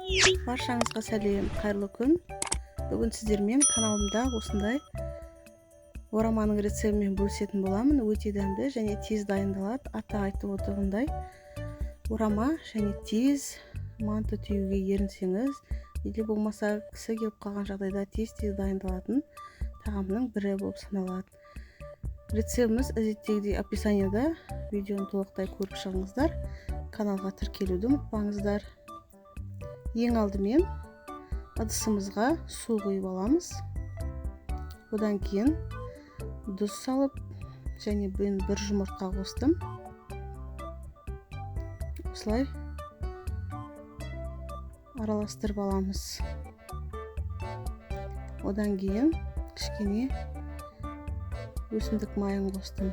Баршаңызға сәлем, қайырлы күн. Бүгін сіздермен каналымда осындай ораманың рецептімен бөлісетін боламын. Өте дәмді және тез дайындалады. Аты айтып отырғандай орама және тез манты түюге ерінсеңіз, или болмаса кісі келіп қалған жағдайда тез-тез дайындалатын тағамның бірі болып саналады. Рецептіміз әдеттегідей описанияда, видеоны толықтай көріп шығыңыздар. Каналға тіркелуді ұмытпаңыздар. Ең алдымен ыдысымызға су құйып аламыз. Одан кейін тұз салып, және мен бір жұмыртқа қостым. Осылай араластырып аламыз. Одан кейін кішкене өсімдік майын қостым.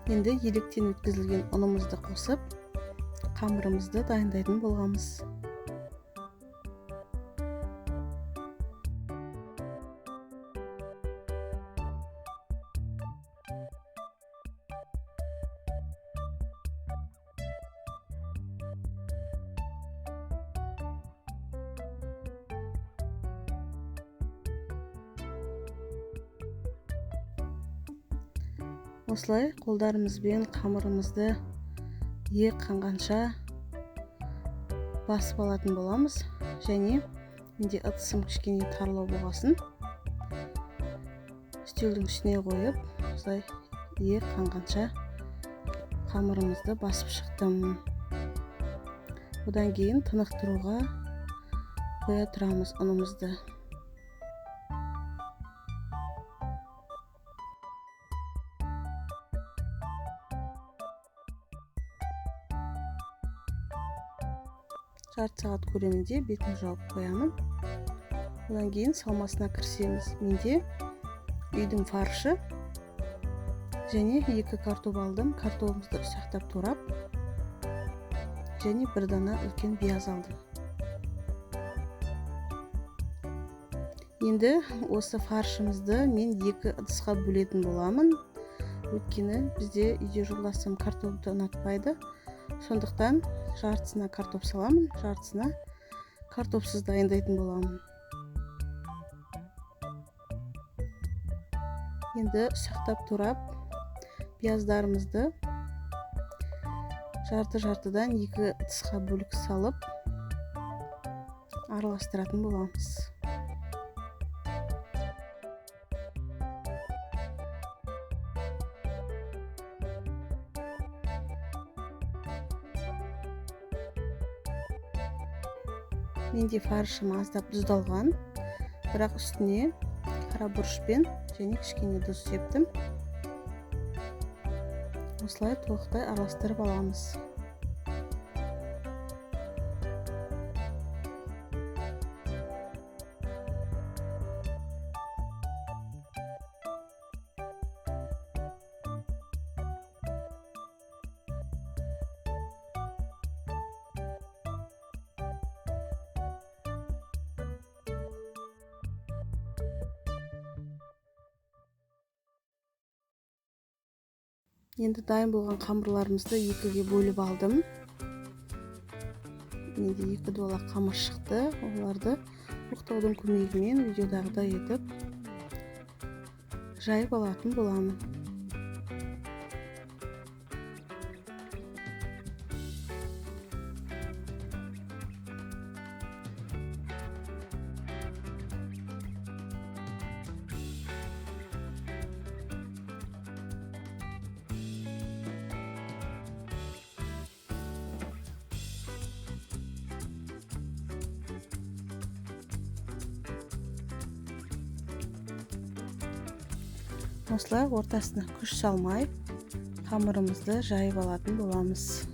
Енді електен өткізілген ұнымызды қосып, қамырымызды дайындайтын болғанбыз. Осылай қолдарымызбен қамырымызды иек қанғанша басып алатын боламыз. Және менде ыдысым кішкене тарлау болғасын үстелдің үстіне қойып, осылай иек қанғанша қамырымызды басып шықтым. Одан кейін тынықтыруға қоя тұрамыз ұнымызды. Жарты сағат көлемінде бетін жауып қоямын. Одан кейін салмасына кірісеміз. Менде үйдің фаршы және 2 картоп алдым. Картобымызды ұсақтап турап, және бір дана үлкен пияз алдым. Енді осы фаршымызды мен 2 ыдысқа бөлетін боламын. Өйткені бізде үйде жолдасым картопты ұнатпайды. Сондықтан жартысына картоп саламын, жартысына картопсыз дайындайтын боламын. Енді ұсақтап турап пияздарымызды жарты-жартыдан 2 ыдысқа бөлік салып араластыратын боламыз. Менде фаршым аздап тұздалған, бірақ үстіне қара бұрышпен және кішкене тұз септім. Осылай толықтай араластырып аламыз. Енді дайын болған қамырларымызды екіге бөліп алдым. Менде 2 дуалақ қамыр шықты. Оларды оқтаудың көмегімен видеодағыдай етіп жайып алатын боламын. Осылай ортасына күш салмай қамырымызды жайып алатын боламыз.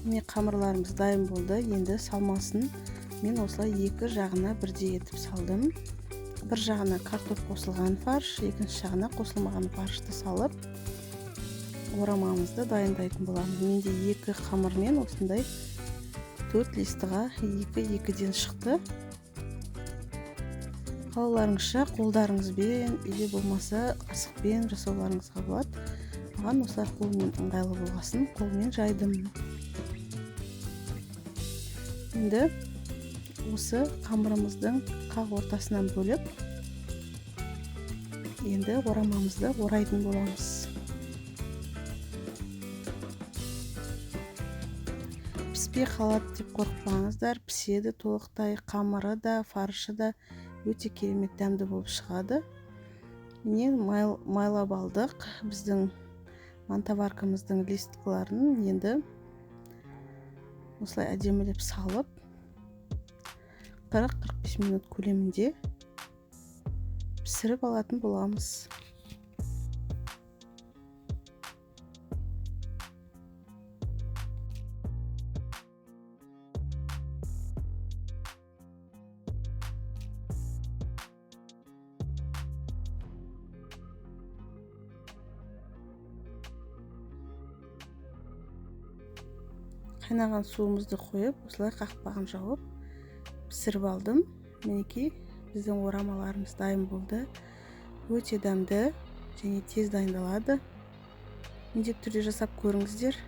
Міне қамырларымыз дайын болды. Енді салмасын мен осылай 2 жағына бірдей етіп салдым. Бір жағына картоп қосылған фарш, екінші жағына қосылмаған фаршты салып орамамызды дайындайтын боламыз. Менде 2 қамырмен осындай 4 листіға 2-2-ден шықты. Қалауларыңызша қолдарыңызбен или болмаса қасықпен жасауларыңызға болады. Маған осылай қолмен ыңғайлы болғасын қолмен жайдым. Енді осы қамырымыздың қақ ортасынан бөліп, енді орамамызды орайтын боламыз. Піспей қалады деп қорықпаңыздар, піседі толықтай, қамыры да, фаршы да өте керемет дәмді болып шығады. Міне майлап алдық біздің мантоваркамыздың листкаларын. Енді осылай әдемілеп салып 40-45 минут көлемінде пісіріп алатын боламыз. Қайнаған суымызды қойып, осылай қақпағын жауып пісіріп алдым. Мінекей біздің орамаларымыз дайын болды. Өте дәмді және тез дайындалады. Міндетті түрде жасап көріңіздер.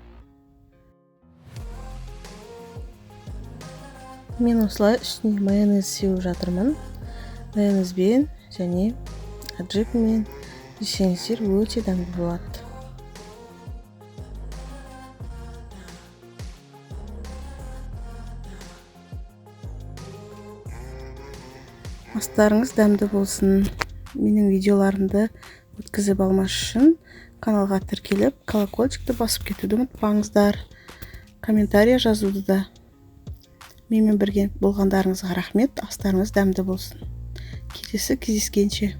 Мен осылай үстіне майонез сеуіп жатырмын. Майонезбен және аджикмен жесеңіздер өте дәмді болады. Астарыңыз дәмді болсын. Менің видеоларымды өткізіп алмас үшін каналға тіркеліп, колокольчикті басып кетуді ұмытпаңыздар. Комментария жазуды да. Менімен бірге болғандарыңызға рахмет. Астарыңыз дәмді болсын. Келесі кездескенше.